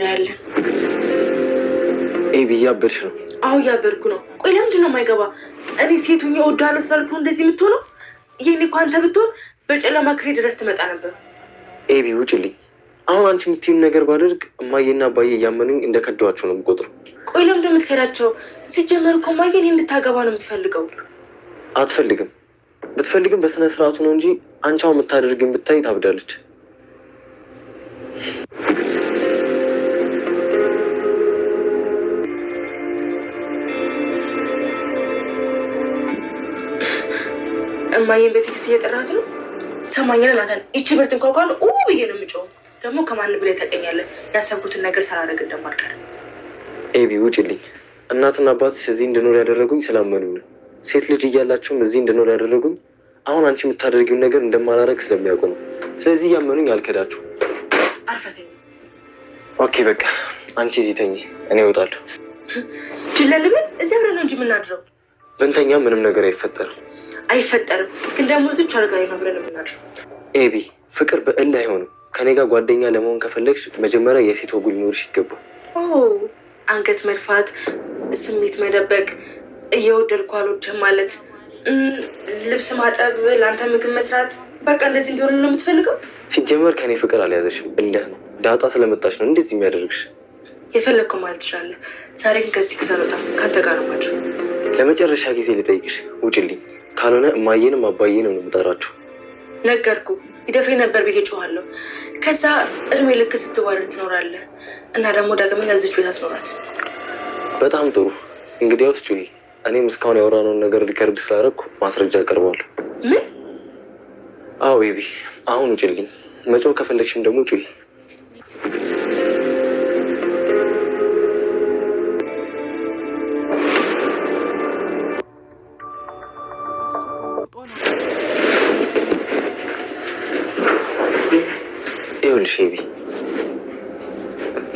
እናያለን። ኤቢ እያበድሽ ነው። አዎ እያበድኩ ነው። ቆይ ለምንድን ነው የማይገባ? እኔ ሴት ሆኜ እወድሃለሁ ስላልኩ ነው እንደዚህ የምትሆነው? ይሄኔ እኮ አንተ ብትሆን በጨለማ ክፍሌ ድረስ ትመጣ ነበር። ኤቢ ውጭልኝ። አሁን አንቺ የምትይውን ነገር ባደርግ እማዬና አባዬ እያመኑኝ እንደከደዋቸው ነው የምቆጥረው። ቆይ ለምንድን ነው የምትከዳቸው? ሲጀመር እኮ እማዬ እኔን እንድታገባ ነው የምትፈልገው። አትፈልግም። ብትፈልግም በስነ ስርዓቱ ነው እንጂ አንቺ አሁን የምታደርግን ብታይ ታብዳለች። እማዬን በ text እየጠራት ነው። ትሰማኛለህ ናታን? ይቺ ብርት እንኳን ኡ ብዬ ነው የምጮኸው። ደግሞ ከማን ብለህ ታውቀኛለህ? ያሰብኩትን ነገር ሳላደርግ እንደማልቀር። ኤቢ ውጭልኝ። እናትና አባትሽ እዚህ እንድኖር ያደረጉኝ ስላመኑኝ ነው። ሴት ልጅ እያላቸውም እዚህ እንድኖር ያደረጉኝ አሁን አንቺ የምታደርጊውን ነገር እንደማላረግ ስለሚያውቁ ነው። ስለዚህ እያመኑኝ አልከዳችሁ። አርፈህ ተኛ። Okay በቃ አንቺ እዚህ ተኚ፣ እኔ እወጣለሁ። ችላ ልበል? እዚህ አብረን ነው እንጂ የምናድረው። ብንተኛ ምንም ነገር አይፈጠርም። አይፈጠርም፣ ግን ደግሞ እዚች አልጋ ላይ ነው አብረን የምናድረው። ኤቢ ፍቅር በእልህ አይሆንም። ከኔ ጋር ጓደኛ ለመሆን ከፈለግሽ መጀመሪያ የሴት ወጉ ሊኖርሽ ይገባል። ኦ አንገት መድፋት፣ ስሜት መደበቅ፣ እየወደድኩ አልወድህም ማለት፣ ልብስ ማጠብ፣ ለአንተ ምግብ መስራት፣ በቃ እንደዚህ እንዲሆን ነው የምትፈልገው? ሲጀመር ከኔ ፍቅር አልያዘሽም፣ እልህ ነው። ዳጣ ስለመጣች ነው እንደዚህ የሚያደርግሽ። የፈለግከው ማለት ትችላለህ። ዛሬ ግን ከዚህ ክፍል አልወጣም፣ ከአንተ ጋር ነው የማድረው። ለመጨረሻ ጊዜ ልጠይቅሽ፣ ውጭልኝ። ካልሆነ እማዬንም አባዬንም ነው የምጠራቸው። ነገርኩ፣ ይደፍሬ ነበር ብዬ ጮኋለሁ። ከዛ እድሜ ልክ ስትዋረድ ትኖራለህ። እና ደግሞ ዳግመኛ እዚች ቤት አትኖራት። በጣም ጥሩ። እንግዲያውስ ጩሂ። እኔም እስካሁን ያወራነውን ነገር record ስላደረግኩ ማስረጃ አቀርባለሁ። ምን? አዎ ኤቢ፣ አሁን ውጭልኝ። መጮህ ከፈለግሽም ደግሞ ጩሂ። ይኸውልሽ ኤቢ፣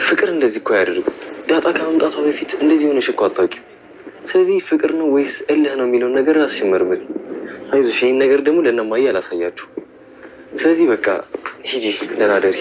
ፍቅር እንደዚህ እኮ አያደርግም። ዳጣ ከመምጣቷ በፊት እንደዚህ ሆነሽ እኮ አታውቂም። ስለዚህ ፍቅር ነው ወይስ እልህ ነው የሚለውን ነገር ራስሽ መርምሪ። አይዞሽ፣ ይህን ነገር ደግሞ ለእነማዬ አላሳያችሁ። ስለዚህ በቃ ሂጂ፣ ደህና ደሪ።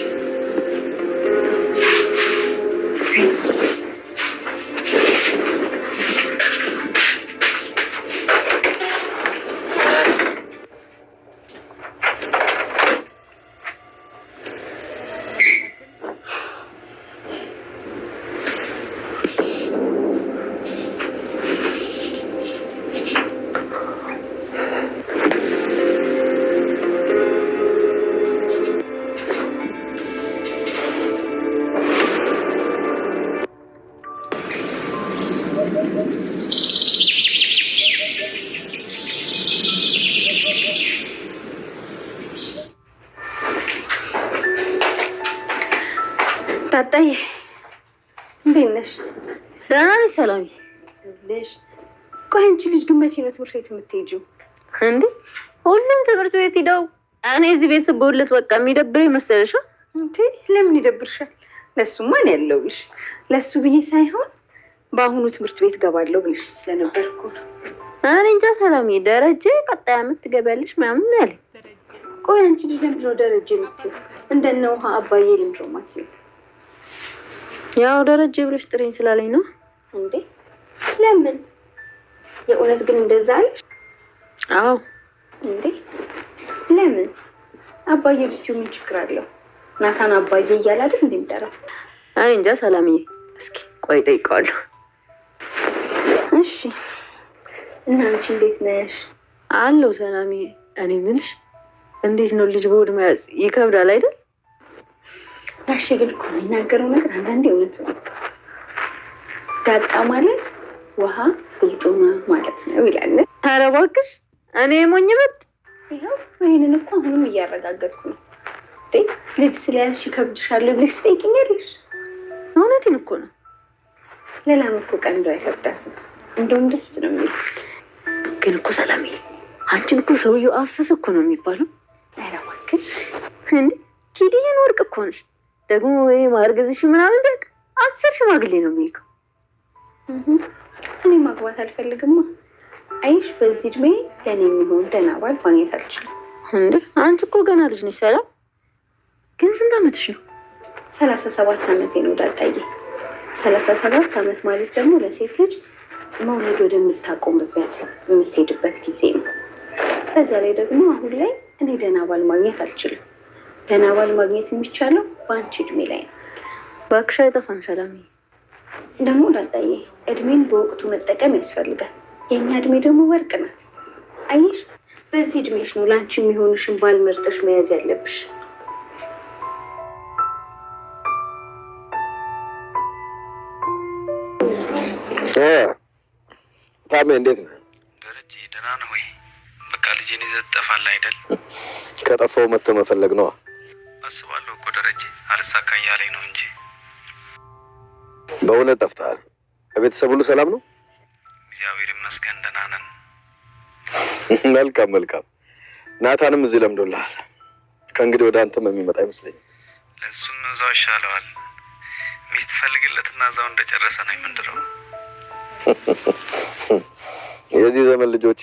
ዳጣዬ እንዴት ነሽ? ደህና ነኝ ሰላምዬ። ልሽ ቆይ አንቺ ልጅ ግን መቼ ነው ትምህርት ቤት የምትሄጂው? እንዴ ሁሉም ትምህርት ቤት ሂደው እኔ እዚህ ቤት ስጎልት በቃ የሚደብረኝ መሰለሽ? እንዴ ለምን ይደብርሻል? ለእሱማ እኔ ያለሁልሽ። ለእሱ ብዬ ሳይሆን በአሁኑ ትምህርት ቤት ገባለሁ ብለሽ ስለነበር እኮ ነው። እኔ እንጃ ሰላምዬ፣ ደረጀ ቀጣይ ዓመት ትገቢያለሽ ምናምን ነው ያለኝ። ቆይ አንቺ ልጅ ለምንድን ነው ደረጀ የምትይው? እንደነ ውሃ አባዬ ለምንድን ነው የማትይው? ያው ደረጀ ብለሽ ጥሪኝ ስላለኝ ነው። እንዴ ለምን? የእውነት ግን እንደዛ አለሽ? አዎ። እንዴ ለምን? አባዬ ብትይው ምን ችግር አለው? ናታን አባዬ እያለ አይደል እንዴ የሚጠራው? እኔ እንጃ ሰላምዬ፣ እስኪ ቆይ እጠይቀዋለሁ። እሺ እና አንቺ እንዴት ነሽ? አለው ሰላምዬ። እኔ የምልሽ እንዴት ነው ልጅ በሆድ መያዝ ይከብዳል አይደል? ጋሼ ግን እኮ የሚናገረው ነገር አንዳንዴ እውነት ነው። ዳጣ ማለት ውሃ ብልጡና ማለት ነው ይላል። ኧረ እባክሽ እኔ የሞኝ ምርጥ። ይኸው ይህንን እኮ አሁንም እያረጋገጥኩ ነው። እንዴ ልጅ ስለያዝሽ ይከብድሻል ብለሽ ትጠይቂኛለሽ? እውነቴን እኮ ነው። ለላም እኮ ቀንዶ አይከብዳትም። እንደውም ደስ ነው የሚል። ግን እኮ ሰላምዬ፣ አንቺን እኮ ሰውየው አፈሰ እኮ ነው የሚባለው። ኧረ እባክሽ እንዴ ኪድዬን ወርቅ እኮ ነሽ። ደግሞ ወይ ማርገዝሽ ምናምን በቃ 10 ሽማግሌ ነው የሚልከው። እኔ ማግባት አልፈልግማ። አይሽ በዚህ እድሜ ለእኔ የሚሆን ደህና ባል ማግኘት አልችልም። እንዴ አንቺ እኮ ገና ልጅ ነሽ ሰላም። ግን ስንት ዓመትሽ ነው? 37 ዓመቴ ነው ዳጣዬ። 37 ዓመት ማለት ደግሞ ለሴት ልጅ መውለድ ወደምታቆምበት የምትሄድበት ጊዜ ነው። በዛ ላይ ደግሞ አሁን ላይ እኔ ደህና ባል ማግኘት አልችልም። ደህና ባል ማግኘት የሚቻለው በአንቺ እድሜ ላይ ነው። እባክሽ አይጠፋም ሰላምዬ። ደግሞ ዳጣዬ እድሜን በወቅቱ መጠቀም ያስፈልጋል። የእኛ እድሜ ደግሞ ወርቅ ናት። አየሽ፣ በዚህ እድሜሽ ነው ለአንቺ የሚሆንሽን ባል መርጠሽ መያዝ ያለብሽ። ታሜ እንዴት ነህ? ደረጀ ደህና ነህ ወይ? በቃ ልጄን ይዘህ ትጠፋለህ አይደል? ከጠፋው መጥተህ መፈለግ ነዋ። አስባለሁ እኮ ደረጀ፣ አልሳካ እያለኝ ነው እንጂ። በእውነት ጠፍተሃል። ቤተሰብ ሁሉ ሰላም ነው? እግዚአብሔር ይመስገን ደህና ነን። መልካም መልካም። ናታንም እዚህ ለምዶልሃል። ከእንግዲህ ወደ አንተም የሚመጣ አይመስለኝም። ለእሱም እዛው ይሻለዋል። ሚስት ፈልግለትና እዛው እንደጨረሰ ነው የምንድረው። የዚህ ዘመን ልጆች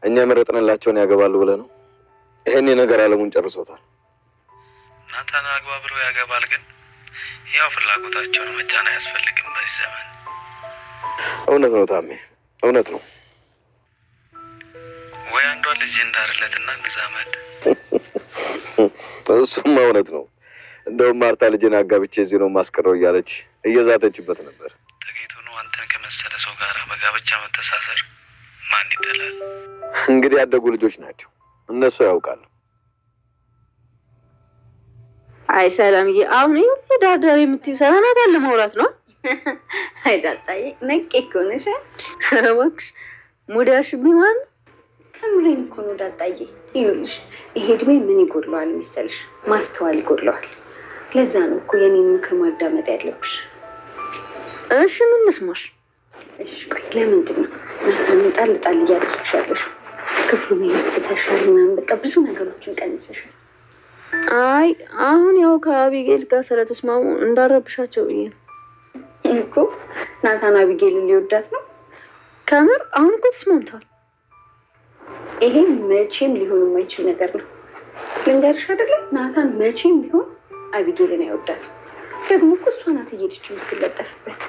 እኛ የመረጥንላቸውን ያገባሉ ብለህ ነው? ይሄን የነገር አለሙን ጨርሶታል። ናታን አግባ ብሎ ያገባል፣ ግን ያው ፍላጎታቸውን መጫን አያስፈልግም በዚህ ዘመን። እውነት ነው ታሜ፣ እውነት ነው። ወይ አንዷን ልጅ እንዳርለትና እንዛመድ። እሱማ እውነት ነው። እንደውም ማርታ ልጄን አጋብቼ እዚህ ነው የማስቀረው እያለች እየዛተችበት ነበር። ተገኝቶ ነው አንተን ከመሰለ ሰው ጋር በጋብቻ መተሳሰር ማን ይጠላል? እንግዲህ ያደጉ ልጆች ናቸው፣ እነሱ ያውቃሉ። አይ ሰላምዬ፣ አሁን ይሄ ሁሉ ዳርዳር የምትይው ሰላማት አለ ማውራት ነው። አይ ዳጣዬ፣ ነቄ እኮ ነሽ። ኧረ እባክሽ mood ያዝሽብኝ ማለት ነው። ከምሬን እኮ ነው ዳጣዬ። ይኸውልሽ ይሄ እድሜ ምን ይጎድለዋል መሰልሽ? ማስተዋል ይጎድለዋል። ለዛ ነው እኮ የኔን ምክር ማዳመጥ ያለብሽ። እሺ ምን ልስማሽ? እሺ ቆይ ለምንድን ነው ናታንን ጣል ጣል እያደረግሽ ያለሽው? ክፍሉ መሄድ ትተሻል ምናምን፣ በቃ ብዙ ነገሮችን ቀንሰሻል። አይ አሁን ያው ከአቢጌል ጋር ስለተስማሙ እንዳረብሻቸው ብዬ ነው እኮ። ናታን አቢጌልን ሊወዳት ነው። ከምር አሁን እኮ ተስማምተዋል። ይሄ መቼም ሊሆን የማይችል ነገር ነው። ልንገርሽ አይደለም ናታን መቼም ቢሆን አቢጌልን አይወዳትም። ደግሞ እኮ እሷ ናት እየሄደች የምትለጠፍበት።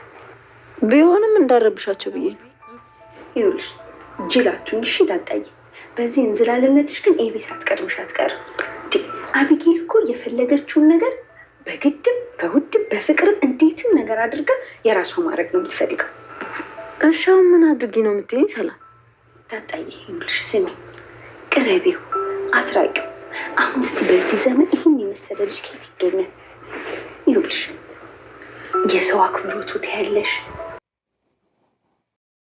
ቢሆንም እንዳረብሻቸው ብዬ ነው። ይኸውልሽ ጅል አትሁኝ እሺ ዳጣዬ። በዚህ እንዝላልነትሽ ግን ኤቢ ሳትቀድምሽ አትቀርም። አቢጌል እኮ የፈለገችውን ነገር በግድም በውድም በፍቅርም እንዴትም ነገር አድርጋ የራሷ ማድረግ ነው የምትፈልገው። እሺ አሁን ምን አድርጊ ነው የምትይኝ ሰላም? ዳጣዬ ይኸውልሽ ስሚ፣ ቅረቢው፣ አትራቂው። አሁን እስኪ በዚህ ዘመን ይህን የመሰለ ልጅ ከየት ይገኛል? ይኸውልሽ የሰው አክብሮቱ ትያለሽ፣